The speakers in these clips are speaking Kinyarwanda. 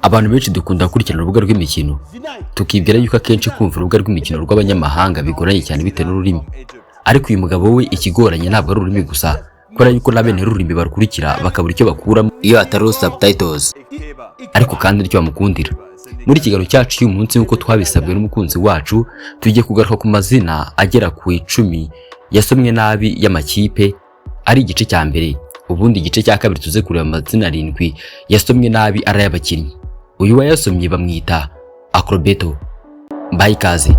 Abantu benshi dukunda gukurikirana urubuga rw'imikino, tukibwira yuko akenshi kumva urubuga rw'imikino rw'abanyamahanga bigoranye cyane bitewe n'ururimi. Ariko uyu mugabo we, ikigoranye ntabwo ari ururimi gusa, kubera yuko na bene rurimi barukurikira bakabura icyo bakuramo iyo hatariho subtitles. Ariko kandi nicyo bamukundira. Muri ikiganiro cyacu cy'uyu munsi, nk'uko twabisabwe n'umukunzi wacu, tugiye kugaruka ku mazina agera ku 10 yasomwe nabi y'amakipe, ari igice cya mbere. Ubundi igice cya kabiri tuze kureba amazina arindwi yasomwe nabi ari ay'abakinnyi. Uyu wayasomye bamwita Akrobeto. Mbaye ikaze.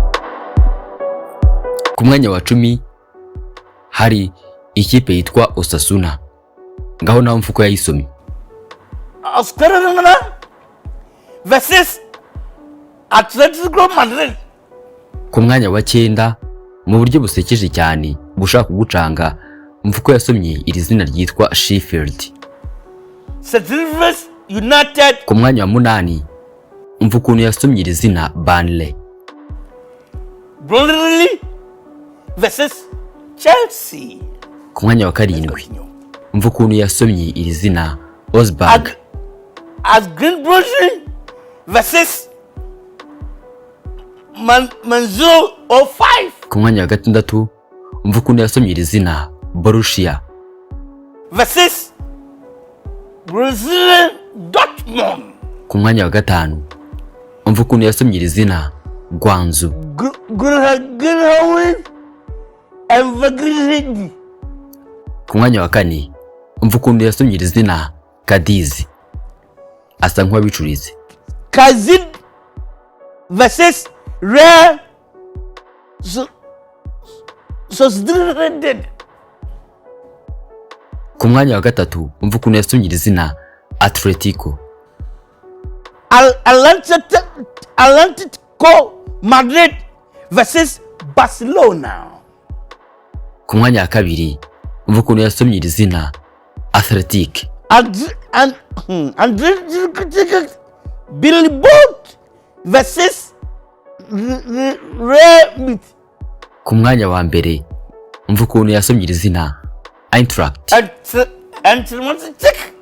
Ku mwanya wa 10 hari ikipe yitwa Osasuna. Ngaho nawe mfuko yayisomye. Osasuna versus Atletico Madrid. Ku mwanya wa 9, mu buryo busekeje cyane bushaka kugucanga, mvuko yasomye iri zina ryitwa Sheffield. Sheffield United. Ku mwanya wa 8, umva ukuntu yasomye iri zina Burnley. Burnley versus Chelsea. Ku mwanya wa 7, umva ukuntu yasomye iri zina Osberg. As Green Brugge versus Manzo 05. Ku mwanya wa 6, umva ukuntu yasomye iri zina Borussia. Versus Borussia Dortmund. Ku mwanya wa 5, umva ukuntu yasomye iri zina Guangzhou. Greenwood Evergreen. Ku mwanya wa 4, umva ukuntu yasomye iri zina Cadiz, asa nk'uwabicuritse. Kazid versus Real Sociedad. Ku mwanya wa 3, umva ukuntu yasomye iri zina Atletico. Atlantico Madrid versus Barcelona. Ku mwanya wa 2, umva ukuntu yasomye iri zina Athletic. And Bilbao versus Real Madrid. Ku mwanya wa 1, umva ukuntu yasomye iri zina Eintracht. Atlantic.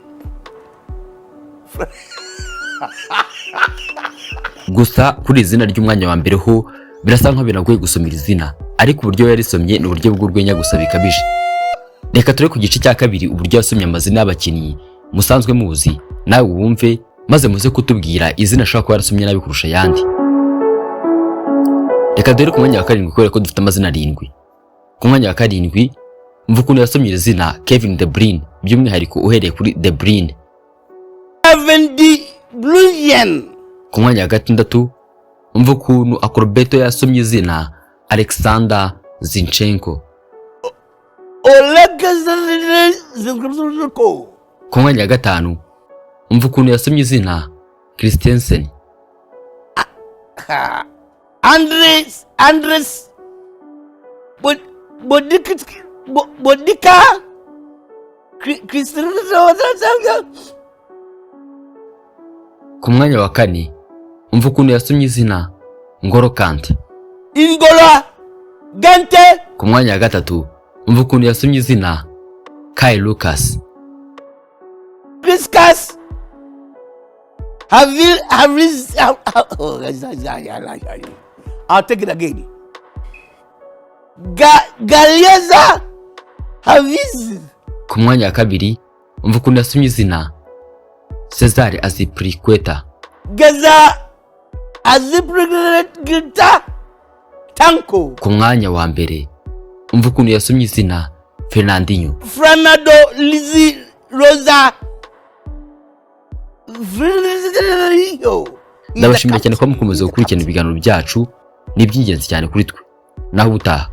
Gusa kuri iri zina ry'umwanya wa 1 ho birasa nkaho binagoye gusoma iri zina, ariko uburyo yarisomye ni uburyo bw'urwenya gusa bikabije. Reka ture ku gice cya kabiri, uburyo yasomye amazina y'abakinnyi musanzwe muzi. Nawe wumve, maze muze kutubwira izina ashobora kuba yarasomye nabi kurusha ayandi. Reka dore ku mwanya wa 7, kubera ko dufite amazina arindwi. Ku mwanya wa 7, umva ukuntu yasomye iri zina Kevin De Bruyne, by'umwihariko uhereye kuri De Bruyne. Kevin De Bruyne. Ku mwanya wa 6, umva ukuntu Akrobeto yasomye izina Alexander Zinchenko. Oleg Zinchenko. Ku mwanya wa 5, umva ukuntu yasomye izina Christensen. Andres Bodika Christensen. Ku mwanya wa 4, umva ukuntu yasomye izina Ngolo Kante. N'Golo Kante. Ku mwanya wa 3, umva ukuntu yasomye izina Kai Lucas. Criscas Havil Haviz. I'll take it again. Galieza Haviz. Ku mwanya wa 2, umva ukuntu yasomye izina Cesar Azpilicueta. Geza Azpilicueta Tanko. Ku mwanya wa 1, umva ukuntu yasomye izina Fernandinho. Fernando Lizzy Rosa Fernandinho. Ndabashimira cyane kuba mukomeza gukurikirana ibiganiro byacu, ni iby'ingenzi cyane kuri twe. Naho ubutaha.